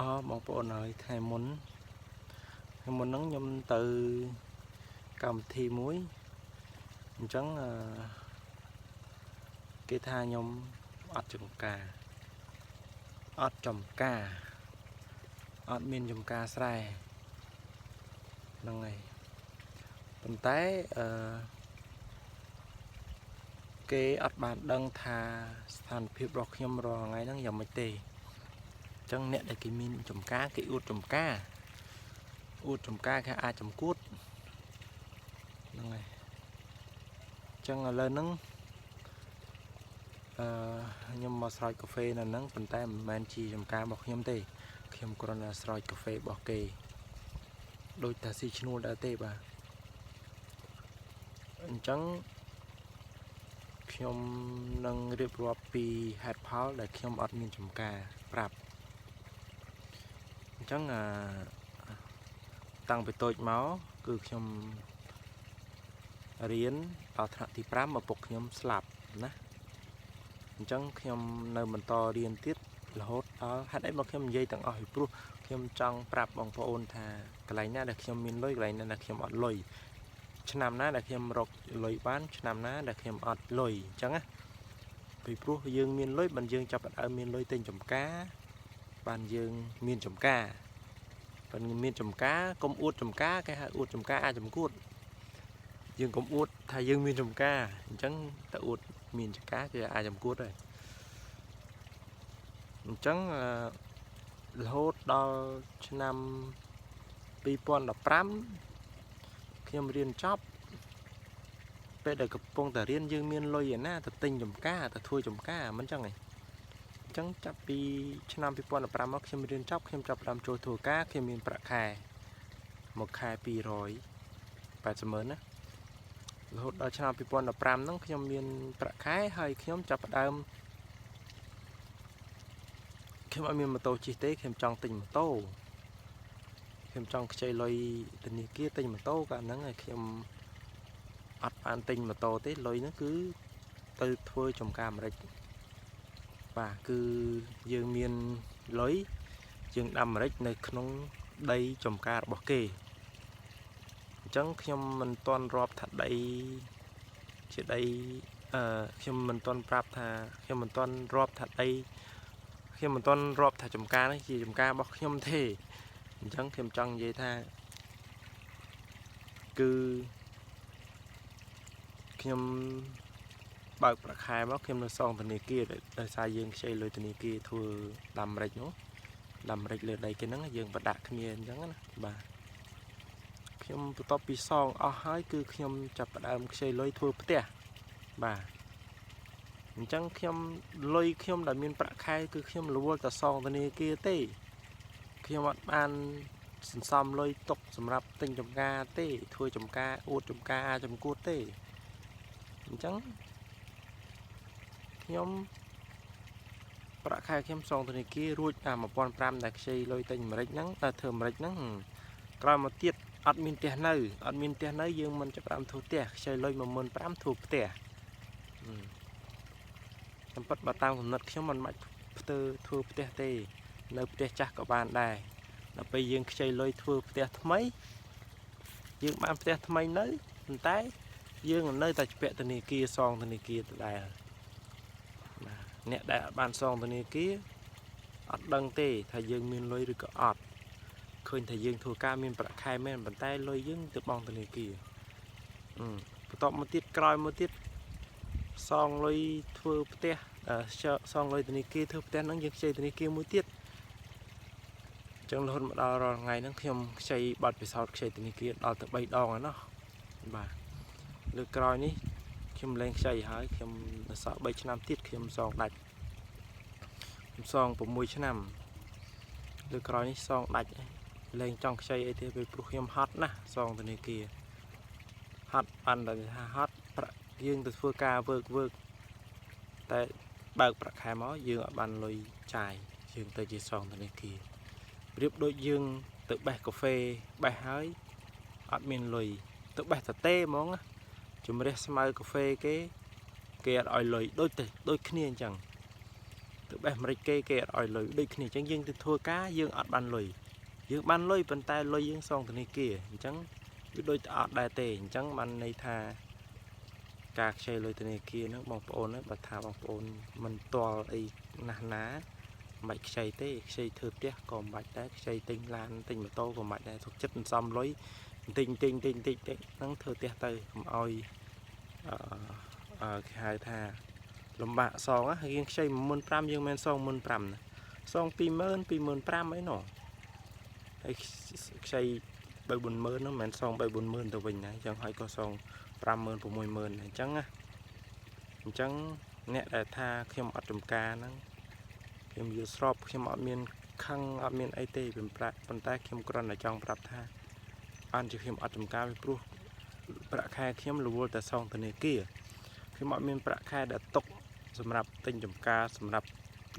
អបងប្អូនហើយថ្ងៃមុនថ្ងៃមុនហ្នឹងខ្ញុំទៅកម្មវិធីមួយអញ្ចឹងអឺគេថាខ្ញុំអត់ចំការអត់ចំការអត់មានចំការស្រែហ្នឹងហើយប៉ុន្តែអឺគេអត់បានដឹងថាស្ថានភាពរបស់ខ្ញុំរាល់ថ្ងៃហ្នឹងយ៉ាងម៉េចទេអញ្ចឹងអ្នកដែលគេមានចំការគេអួតចំការអួតចំការគេអាចចំគួតហ្នឹងហើយអញ្ចឹងឥឡូវហ្នឹងអឺខ្ញុំមកស្រោចកាហ្វេនៅហ្នឹងប៉ុន្តែមិនមែនជាចំការរបស់ខ្ញុំទេខ្ញុំគ្រាន់តែស្រោចកាហ្វេរបស់គេដូចតាស៊ីឈ្នួលដែរទេបាទអញ្ចឹងខ្ញុំនឹងរៀបរាប់ពីហេតុផលដែលខ្ញុំអត់មានចំការប្រាប់អញ្ចឹងអាតាំងពីតូចមកគឺខ្ញុំរៀនដល់ថ្នាក់ទី5ឪពុកខ្ញុំស្លាប់ណាអញ្ចឹងខ្ញុំនៅបន្តរៀនទៀតរហូតដល់ហេតុអីមកខ្ញុំនិយាយទាំងអស់ពីព្រោះខ្ញុំចង់ប្រាប់បងប្អូនថាកន្លែងណាដែលខ្ញុំមានលុយកន្លែងណាដែលខ្ញុំអត់លុយឆ្នាំណាដែលខ្ញុំរកលុយបានឆ្នាំណាដែលខ្ញុំអត់លុយអញ្ចឹងណាពីព្រោះយើងមានលុយបានយើងចាប់ផ្ដើមមានលុយទិញចំការបានយើងមានចំការបានមានចំការកុំអួតចំការគេហៅអួតចំការអាចចំគួតយើងកុំអួតថាយើងមានចំការអញ្ចឹងតែអួតមានចំការគឺអាចចំគួតហើយអញ្ចឹងអឺរហូតដល់ឆ្នាំ2015ខ្ញុំរៀនចប់ពេលដែលកំពុងតែរៀនយើងមានលុយឯណាទៅទិញចំការទៅធ្វើចំការមិនចឹងឯងអញ្ចឹងចាប់ពីឆ្នាំ2015មកខ្ញុំរៀនចប់ខ្ញុំចាប់ផ្ដើមចូលធ្វើការខ្ញុំមានប្រាក់ខែមួយខែ280ម៉ឺនណារហូតដល់ឆ្នាំ2015ហ្នឹងខ្ញុំមានប្រាក់ខែហើយខ្ញុំចាប់ផ្ដើមខ្ញុំអត់មានម៉ូតូជិះទេខ្ញុំចង់ទិញម៉ូតូខ្ញុំចង់ខ្ចីលុយធនាគារទិញម៉ូតូកាលហ្នឹងហើយខ្ញុំអត់បានទិញម៉ូតូទេលុយហ្នឹងគឺទៅធ្វើចំការអាមេរិកបាទគឺយើងមានលុយយើងដាំអាមេរិកនៅក្នុងដីចំការរបស់គេអញ្ចឹងខ្ញុំមិនទាន់រាប់ថាដីជាដីអឺខ្ញុំមិនទាន់ប្រាប់ថាខ្ញុំមិនទាន់រាប់ថាដីខ្ញុំមិនទាន់រាប់ថាចំការនេះជាចំការរបស់ខ្ញុំទេអញ្ចឹងខ្ញុំចង់និយាយថាគឺខ្ញុំបើកប្រាក់ខែមកខ្ញុំនៅសងធនាគារដោយសារយើងខ្ចីលុយធនាគារធ្វើដាំម្រេចនោះដាំម្រេចលើដីគេហ្នឹងយើងប្រដាក់គ្នាអញ្ចឹងណាបាទខ្ញុំបន្ទាប់ពីសងអស់ហើយគឺខ្ញុំចាប់ផ្ដើមខ្ចីលុយធ្វើផ្ទះបាទអញ្ចឹងខ្ញុំលុយខ្ញុំដែលមានប្រាក់ខែគឺខ្ញុំរវល់តែសងធនាគារទេខ្ញុំអត់បានសន្សំលុយទុកសម្រាប់ទិញចំការទេធ្វើចំការអួតចំការអាចចំគួតទេអញ្ចឹងខ្ញុំប្រាក់ខែខ្ញុំសងធនាគាររួចអា1500ដែលខ្ចីលុយទិញអាមេរិកហ្នឹងតែធ្វើអាមេរិកហ្នឹងក្រោយមកទៀតអត់មានផ្ទះនៅអត់មានផ្ទះនៅយើងមិនចាប់ផ្ដើមធ្វើផ្ទះខ្ចីលុយ15000ធ្វើផ្ទះខ្ញុំពិតបើតាមកំណត់ខ្ញុំមិនបាច់ផ្ទើធ្វើផ្ទះទេនៅផ្ទះចាស់ក៏បានដែរដល់ពេលយើងខ្ចីលុយធ្វើផ្ទះថ្មីយើងបានផ្ទះថ្មីនៅប៉ុន្តែយើងនៅតែជំពាក់ធនាគារសងធនាគារដដែលបាទអ្នកដែលអត់បានសងធនាគារអត់ដឹងទេថាយើងមានលុយឬក៏អត់ឃើញថាយើងធ្វើការមានប្រាក់ខែមែនប៉ុន្តែលុយយើងទៅបង់ធនាគារបន្ទាប់មកទៀតក្រោយមកទៀតសងលុយធ្វើផ្ទះសងលុយធនាគារធ្វើផ្ទះហ្នឹងយើងខ្ចីធនាគារមួយទៀតអញ្ចឹងរហូតមកដល់រាល់ថ្ងៃហ្នឹងខ្ញុំខ្ចីបាត់ពិសោធន៍ខ្ចីធនាគារដល់ទៅ3ដងហើយណោះបាទលើកក្រោយនេះខ្ញុំលែងខ្ចីហើយខ្ញុំសល់3ឆ្នាំទៀតខ្ញុំសងដាច់ខ្ញុំសង6ឆ្នាំលើកក្រោយនេះសងដាច់លែងចង់ខ្ចីអីទេពីព្រោះខ្ញុំហត់ណាស់សងធនាគារហត់បានតែថាហត់ប្រាក់យើងទៅធ្វើការវើកវើកតែបើកប្រាក់ខែមកយើងអត់បានលុយចាយយើងទៅជាសងធនាគារប្រៀបដូចយើងទៅបេះកាហ្វេបេះហើយអត់មានលុយទៅបេះតទេហ្មងជំរះស្មៅកាហ្វេគេគេអត់ឲ្យលុយដូចទេដូចគ្នាអញ្ចឹង ទៅបេះម្រេចគេគេអត់ឲ្យលុយដូចគ្នាអញ្ចឹងយើងទៅធ្វើការយើងអត់បានលុយយើងបានលុយប៉ុន្តែលុយយើងសងធនាគារអញ្ចឹងវាដូចតែអត់ដែរទេអញ្ចឹងបានន័យថាការខ្ចីលុយធនាគារហ្នឹងបងប្អូនបើថាបងប្អូនមិនទាល់អីណាស់ណាមិនបាច់ខ្ចីទេខ្ចីធ្វើផ្ទះក៏មិនបាច់ដែរខ្ចីទិញឡានទិញម៉ូតូក៏មិនបាច់ដែរសុខចិត្តសន្សំលុយបន្តិចបន្តិចបន្តិចបន្តិចបន្តិចហ្នឹងធ្វើផ្ទះទៅកុំឲ្យអឺគេហៅថាលំបាកសងណាយើងខ្ចី15000យើងមិនសង15000ណាសង20000 25000អីណោះហើយខ្ចី3 40000ហ្នឹងមិនមែនសង3 40000ទៅវិញណាអញ្ចឹងហើយក៏សង50000 60000អញ្ចឹងណាអញ្ចឹងអ្នកដែលថាខ្ញុំអត់ចំការហ្នឹងខ្ញុំយល់ស្របខ្ញុំអត់មានខឹងអត់មានអីទេប៉ុន្តែខ្ញុំគ្រាន់តែចង់ប្រាប់ថាបានជាខ្ញុំអត់ចំការពីព្រោះប្រាក់ខែខ្ញុំរវល់តែសងធនាគារខ្ញុំអត់មានប្រាក់ខែដែលទុកសម្រាប់ទិញចំការសម្រាប់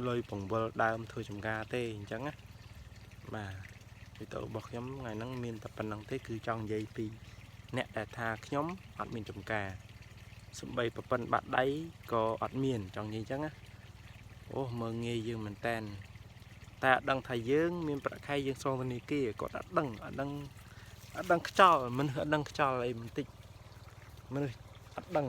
លុយបង្វិលដើមធ្វើចំការទេអញ្ចឹងណាបាទវីដេអូរបស់ខ្ញុំថ្ងៃហ្នឹងមានតែប៉ុណ្ណឹងទេគឺចង់និយាយពីអ្នកដែលថាខ្ញុំអត់មានចំការសំបីប្រពន្ធបាត់ដៃក៏អត់មានចង់និយាយអញ្ចឹងណាអូមើងងាយយើងមែនតែនតែអត់ដឹងថាយើងមានប្រាក់ខែយើងសងធនាគារគាត់អត់ដឹងអត់ដឹងអត់ដឹងខ្យល់មនុស្សអត់ដឹងខ្យល់អីបន្តិចមនុស្សអត់ដឹង